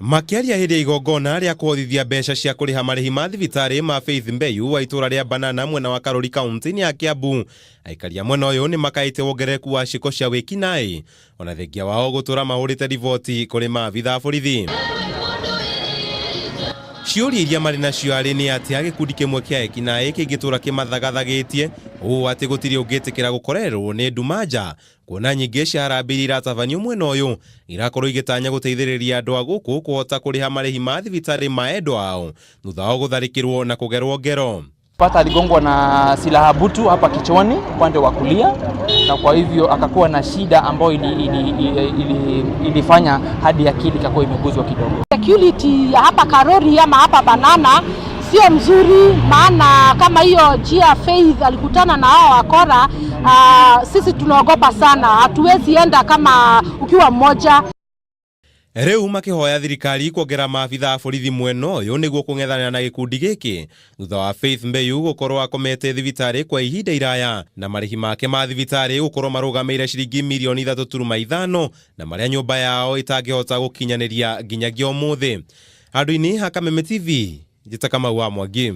Makĩaria hĩndĩ ya igongona rĩa kũhothithia mbeca cia kũrĩha marĩhi ma thibitarĩ ma Faith Mbeyu wa itũra rĩa Banana mwena wa Karuri kaunti-inĩ ya Kiambu, aikari a mwena ũyũ nĩ makaĩte wongerereku wa ciĩko cia wĩkinaĩ ona thengia wao gũtũra mahũrĩte riboti kũrĩ maabitha a borithi. Ciũria iria marĩ nacio arĩ nĩ atĩa gĩkundi kĩmwe kĩa ekinaĩ kĩngĩtũra kĩmathagathagĩtie ũũ atĩ gũtirĩ ũngĩtĩkĩra gũkorererwo nĩ nduma nja, kuona nyingĩ cia harambee iria iratabanio mwena ũyũ irakorwo igĩtanya gũteithĩrĩria andũ a gũkũ kũhota kũrĩha marĩhi ma thibitarĩ ma endwa ao thutha wao gũtharĩkĩrwo na kũgerwo ngero. Pata aligongwa na silaha butu hapa kichwani upande wa kulia, na kwa hivyo akakuwa na shida ambayo ilifanya hadi akili ikakuwa imeguzwa kidogo. Security ya hapa Karori ama hapa Banana sio mzuri, maana kama hiyo njia Faith alikutana na hao wakora, sisi tunaogopa sana, hatuwezi enda kama ukiwa mmoja. Rĩu makĩhoya thirikari kuongerera maabitha a borithi mwena ũyũ nĩguo kũng'ethanĩra na gĩkundi gĩkĩ thutha wa Faith Mbeyu gũkorwo akomete thibitarĩ kwa ihinda iraya na marĩhi make ma thibitarĩ gũkorwo marũgamĩire ciringi mirioni 3.5 na marĩa nyũmba yao ĩtangĩhota gũkinyanĩria nginyagia ũmũthĩ. Handũ-inĩ ha Kameme TV, njĩta Kamau wa Mwangi.